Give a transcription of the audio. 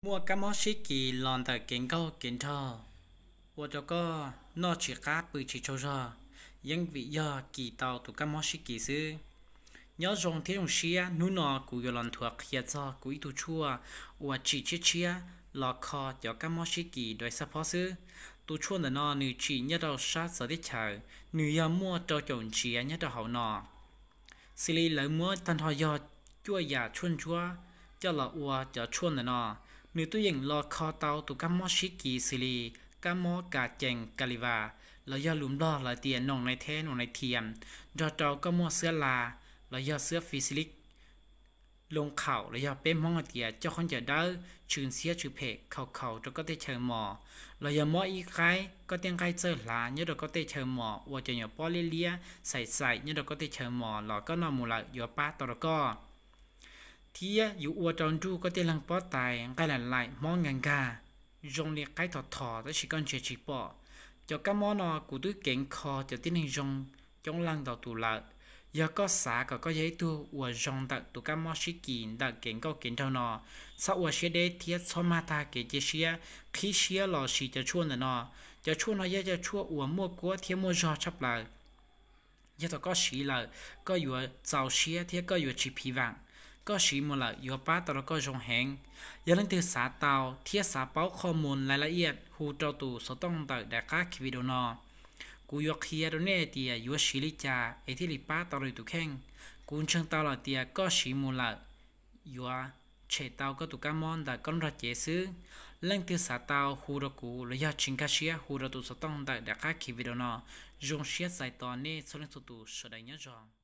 Muaj kab mob sib kis los ntawm kev nkauj kev nraug, ua rau koj noj tsis qab pw tsis tsaug zog, yeej vim yog kis tau tus kab mob sib kis xwb. Nyob zoo thiab zoo siab, hnub no kuv yuav los nthuav qhia txog kuv ib tug tshuaj uas tsim tshiab tshiab los kho cov kab mob sib kis dua xab phob xwb. Tus tshuaj ntawm no nws tsim nyob rau sab txawv teb chaws, nws yog muaj rau caum ntsiav nyob rau hauv no. Xws li lawv muab tag nrho yog cuaj yam tshuaj ntsuab coj los ua cov tshuaj ntawm no. Nws twb yeej los kho tau tus kab mob sib kis xws li kab mob kas cees kas li vas, los yog lus Nplog lawv tias noo nai theb noo nai thiam, nrog rau koj muaj xwab la, los yog xwab fis lis, loo qhaum, los yog peb Hmoob hais tias coj khaub ncaws dawb, tsw ntxhiab tsw phem khaus khaus rau koj tej chaw mos, los yog mob ib qaib koj tej nqaij txawj hlav nyob rau koj tej chaw mos, ua cov nyuam pob liab liab xaim xaim nyob rau koj tej chaw mos los koj noj mus lawm yuav pab tau rau koj. Thiab yuav ua rau nruj koj tej leeg pob tais, nqaij lam laim, mob nkag nkag, zoo li qaib thom thom tab sis koj ntsia tsis pom. Cov kab mob no kuv twb keev kho cov tib neeg zoo coob leej ntau tus lawm. Yog koj xav kom koj yog ib tug uas zoo ntawm tus kab mob sib kis ntawm kev nkauj kev nraug no, txhob ua siab deb thiab txhob mag tag kev cia siab, qhib siab los siv cov tshuaj ntawm no. Cov tshuaj no yog cov tshuaj uas muaj kuab thiab muaj zog tshaj plaws. Yog thaum koj siv lawm, koj yuav txaus siab thiab koj yuav tsis phiv vam. Koj siv mus lawm yuav pab tau rau koj zoo heev. Yog leej twg xav tau thiab xav paub qhov muag lais la iaj, hu rau tus xov tooj ntawm daim qab khi video no. Kuv yuav qhia rau nej tias yuav siv li cas es thiaj li pab tau rau yus tus kheej. Kuv ntseeg tau lawm tias koj siv mus lawm yuav tshem tau koj tus kab mob ntawm koj lub nrog cev xwb. Leej twg xav tau hu rau kuv los yog tsis nkag siab hu rau tus xov tooj ntawm daim qab khi video no. Zoo siab txais tos nej txhua leej txhua tus sawv daws nyob zoo.